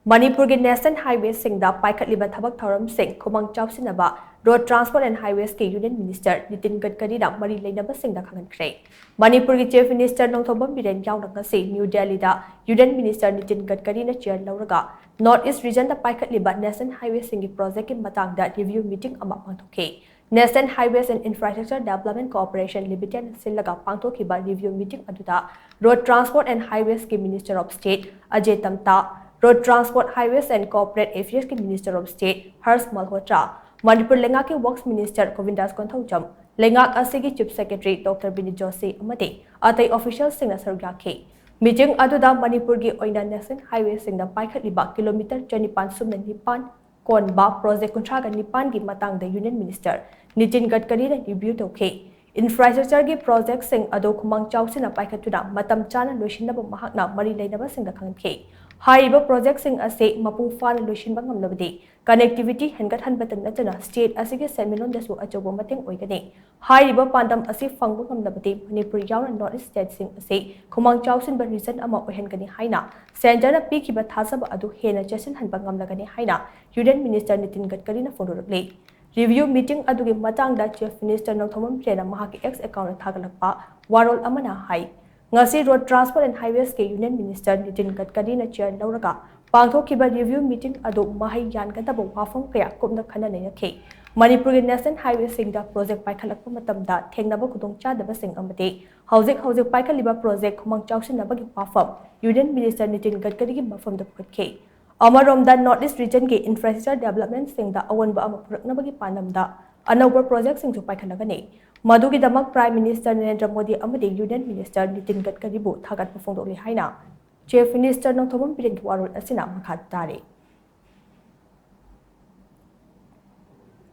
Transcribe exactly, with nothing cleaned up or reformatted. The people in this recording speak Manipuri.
ꯃꯅꯤꯄꯨꯔꯒꯤ ꯅꯦꯁꯅꯦꯜ ꯍꯥꯏꯋꯦꯁꯤꯡꯗ ꯄꯥꯏꯈꯠꯂꯤꯕ ꯊꯕꯛ ꯊꯧꯔꯝꯁꯤꯡ ꯈꯨꯃꯥꯡ ꯆꯥꯎꯁꯤꯟꯅꯕ ꯔꯣꯗ ꯇ꯭ꯔꯥꯟꯁꯄꯣꯔꯠ ꯑꯦꯟ ꯍꯥꯏꯋꯦꯁꯀꯤ ꯌꯨꯅꯤꯌꯟ ꯃꯤꯅꯤꯁꯇꯔ ꯅꯤꯇꯤꯟ ꯒꯗꯀꯔꯤꯅ ꯃꯔꯤ ꯂꯩꯅꯕꯁꯤꯡꯗ ꯈꯪꯍꯟꯈ꯭ꯔꯦ꯫ ꯃꯅꯤꯄꯨꯔꯒꯤ ꯆꯤꯐ ꯃꯤꯅꯤꯁꯇꯔ ꯅꯣꯡꯊꯣꯝꯕꯝ ꯕꯤꯔꯦꯟ ꯌꯥꯎꯅ ꯉꯁꯤ ꯅ꯭ꯌꯨ ꯗꯦꯜꯂꯤꯗ ꯌꯨꯅꯤꯌꯟ ꯃꯤꯅꯤꯁꯇꯔ ꯅꯤꯇꯤꯟ ꯒꯗꯀꯔꯤꯅ ꯆꯤꯌꯔ ꯂꯧꯔꯒ ꯅꯣꯔꯠ ꯏꯁ ꯔꯤꯖꯟꯗ ꯄꯥꯏꯈꯠꯂꯤꯕ ꯅꯦꯁꯅꯦꯜ ꯍꯥꯏꯋꯦꯁꯤꯡꯒꯤ ꯄ꯭ꯔꯣꯖꯦꯛꯀꯤ ꯃꯇꯥꯡꯗ ꯔꯤꯚꯤꯌꯨ ꯃꯤꯇꯤꯡ ꯑꯃ ꯄꯥꯡꯊꯣꯛꯈꯤ꯫ National Highways and Infrastructure Development Corporation Limited ꯁꯤꯜꯂꯒ ꯄꯥꯡꯊꯣꯛꯈꯤꯕ ꯔꯤꯚꯤꯌꯨ ꯃꯤꯇꯤꯡ ꯑꯗꯨꯗ ꯔꯣꯗ ꯇ꯭ꯔꯥꯟꯁꯄꯣꯔꯠ ꯑꯦꯟ ꯍꯥꯏꯋꯦꯁꯀꯤ minister of state Ajay Tamta, road transport, highways and corporate ꯑꯦꯐꯤꯌꯔꯁꯀꯤ minister of state Harsh Malhotra, Manipur ꯂꯩꯉꯥꯛꯀꯤ ꯋꯔꯛꯁ ꯃꯤꯅꯤꯁꯇꯔ ꯒꯣꯕꯤꯟꯗꯥꯁ ꯀꯣꯟꯊꯧꯖꯝ, ꯂꯩꯉꯥꯛ ꯑꯁꯤꯒꯤ chief secretary doctor Vineet Joshi ꯑꯃꯗꯤ ꯑꯇꯩ ꯑꯣꯐꯤꯁꯤꯌꯦꯜꯁꯤꯡꯅ ꯁꯔꯨꯛ ꯌꯥꯈꯤ꯫ ꯃꯤꯇꯤꯡ ꯑꯗꯨꯗ ꯃꯅꯤꯄꯨꯔꯒꯤ ꯑꯣꯏꯅ ꯅꯦꯁꯅꯦꯜ ꯍꯥꯏꯋꯦꯁꯤꯡꯗ ꯄꯥꯏꯈꯠꯂꯤꯕ ꯀꯤꯂꯣꯃꯤꯇꯔ ꯆꯅꯤꯄꯥꯟ ꯁꯨꯞꯅ ꯅꯤꯄꯥꯟ ꯀꯣꯟꯕ ꯄ꯭ꯔꯣꯖꯦꯛ ꯀꯨꯟꯊ꯭ꯔꯥꯒ ꯅꯤꯄꯥꯟꯒꯤ ꯃꯇꯥꯡꯗ ꯌꯨꯅꯤꯌꯟ ꯃꯤꯅꯤꯁꯇꯔ ꯅꯤꯇꯤꯟ ꯒꯗꯀꯔꯤꯅ ꯔꯤꯚꯤꯌꯨ ꯇꯧꯈꯤ꯫ ꯏꯟꯐ꯭ꯔꯥꯁ꯭ꯇ꯭ꯔꯛꯆꯔꯒꯤ ꯄ꯭ꯔꯣꯖꯦꯛꯁꯤꯡ ꯑꯗꯨ ꯈꯨꯃꯥꯡ ꯆꯥꯎꯁꯤꯟꯅ ꯄꯥꯏꯈꯠꯇꯨꯅ ꯃꯇꯝ ꯆꯥꯅ ꯂꯣꯏꯁꯤꯟꯅꯕ ꯃꯍꯥꯛꯅ ꯃꯔꯤ ꯂꯩꯅꯕꯁꯤꯡꯗ ꯈꯪꯍꯟꯈꯤ꯫ ꯍꯥꯏꯔꯤꯕ ꯄ꯭ꯔꯣꯖꯦꯛꯁꯤꯡ ꯑꯁꯤ ꯃꯄꯨꯡ ꯐꯥꯅ ꯂꯣꯏꯁꯤꯟꯕ ꯉꯝꯂꯕꯗꯤ ꯀꯅꯦꯛꯇꯤꯚꯤꯇꯤ ꯍꯦꯟꯒꯠꯍꯟꯕꯇ ꯅꯠꯇꯅ ꯁ꯭ꯇꯦꯠ ꯑꯁꯤꯒꯤ ꯁꯦꯟꯃꯤꯠꯂꯣꯟꯗꯁꯨ ꯑꯆꯧꯕ ꯃꯇꯦꯡ ꯑꯣꯏꯒꯅꯤ꯫ ꯍꯥꯏꯔꯤꯕ ꯄꯥꯟꯗꯝ ꯑꯁꯤ ꯐꯪꯕ ꯉꯝꯂꯕꯗꯤ ꯃꯅꯤꯄꯨꯔ ꯌꯥꯎꯅ ꯅꯣꯔꯠ ꯏꯁ ꯁ꯭ꯇꯦꯠꯁꯤꯡ ꯑꯁꯤ ꯈꯨꯃꯥꯡ ꯆꯥꯎꯁꯤꯟꯕ ꯔꯤꯖꯟ ꯑꯃ ꯑꯣꯏꯍꯟꯒꯅꯤ ꯍꯥꯏꯅ ꯁꯦꯟꯇꯔꯅ ꯄꯤꯈꯤꯕ ꯊꯥꯖꯕ ꯑꯗꯨ ꯍꯦꯟꯅ ꯆꯦꯠꯁꯤꯟꯍꯟꯕ ꯉꯝꯂꯒꯅꯤ ꯍꯥꯏꯅ union minister Nitin ꯒꯗꯀꯔꯤꯅ ꯐꯣꯡꯗꯣꯔꯛꯂꯤ꯫ Review meeting ꯑꯗꯨꯒꯤ ꯃꯇꯥꯡꯗ ꯆꯤꯐ ꯃꯤꯅꯤꯁꯇꯔ ꯅꯣꯡꯊꯣꯝꯕꯝ ꯕꯤꯔꯦꯟꯅ ꯃꯍꯥꯛꯀꯤ ꯑꯦꯛꯁ ꯑꯦꯀꯥꯎꯟꯗ ꯊꯥꯒꯠꯂꯛꯄ ꯋꯥꯔꯣꯜ ꯑꯃꯅ ꯍꯥꯏ, ꯉꯁꯤ ꯔꯣꯗ ꯇ꯭ꯔꯥꯟꯁꯄꯣꯔꯠ ꯑꯦꯟ ꯍꯥꯏꯋꯦꯁꯀꯤ ꯌꯨꯅꯤꯌꯟ ꯃꯤꯅꯤꯁꯇꯔ ꯅꯤꯇꯤꯟ ꯒꯗꯀꯔꯤꯅ ꯆꯤꯌꯔ ꯂꯧꯔꯒ ꯄꯥꯡꯊꯣꯛꯈꯤꯕ ꯔꯤꯚꯤꯌꯨ ꯃꯤꯇꯤꯡ ꯑꯗꯨ ꯃꯍꯩ ꯌꯥꯟꯒꯗꯕ ꯋꯥꯐꯝ ꯀꯌꯥ ꯀꯨꯞꯅ ꯈꯟꯅ ꯅꯩꯅꯈꯤ꯫ ꯃꯅꯤꯄꯨꯔꯒꯤ ꯅꯦꯁꯅꯦꯜ ꯍꯥꯏꯋꯦꯁꯤꯡꯗ ꯄ꯭ꯔꯣꯖꯦꯛ ꯄꯥꯏꯈꯠꯂꯛꯄ ꯃꯇꯝꯗ ꯊꯦꯡꯅꯕ ꯈꯨꯗꯣꯡꯆꯥꯗꯕꯁꯤꯡ ꯑꯃꯗꯤ ꯍꯧꯖꯤꯛ ꯍꯧꯖꯤꯛ ꯄꯥꯏꯈꯠꯂꯤꯕ ꯄ꯭ꯔꯣꯖꯦꯛ ꯈꯨꯃꯥꯡ ꯆꯥꯎꯁꯤꯟꯅꯕꯒꯤ ꯋꯥꯐꯝ ꯌꯨꯅꯤꯌꯟ ꯃꯤꯅꯤꯁꯇꯔ ꯅꯤꯇꯤꯟ ꯒꯗꯀꯔꯤꯒꯤ ꯃꯐꯝꯗ ꯄꯨꯈꯠꯈꯤ꯫ ꯑꯃꯔꯣꯝꯗ ꯅꯣꯔꯠ ꯏꯁ ꯔꯤꯖꯟꯒꯤ ꯏꯟꯐ꯭ꯔꯥꯁ꯭ꯇ꯭ꯔꯛꯆꯔ ꯗꯦꯕꯂꯞꯃꯦꯟꯠꯁꯤꯡꯗ ꯑꯑꯣꯟꯕ ꯑꯃ ꯄꯨꯔꯛꯅꯕꯒꯤ ꯄꯥꯟꯗꯝꯗ ꯑꯅꯧꯕ ꯄ꯭ꯔꯣꯖꯦꯛꯁꯤꯡꯁꯨ ꯄꯥꯏꯈꯠꯂꯒꯅꯤ꯫ ꯃꯗꯨꯒꯤꯗꯃꯛ ꯄ꯭ꯔꯥꯏꯝ ꯃꯤꯅꯤꯁꯇꯔ ꯅꯔꯦꯟꯗ꯭ꯔ ꯃꯣꯗꯤ ꯑꯃꯗꯤ ꯌꯨꯅꯤꯌꯟ ꯃꯤꯅꯤꯁꯇꯔ ꯅꯤꯇꯤꯟ ꯒꯗꯀꯔꯤꯕꯨ ꯊꯥꯒꯠꯄ ꯐꯣꯡꯗꯣꯛꯂꯤ ꯍꯥꯏꯅ ꯆꯤꯐ ꯃꯤꯅꯤꯁꯇꯔ ꯅꯣꯡꯊꯣꯝꯕꯝ ꯕꯤꯔꯦꯟꯒꯤ ꯋꯥꯔꯣꯜ ꯑꯁꯤꯅ ꯃꯈꯥ ꯇꯥꯔꯤ꯫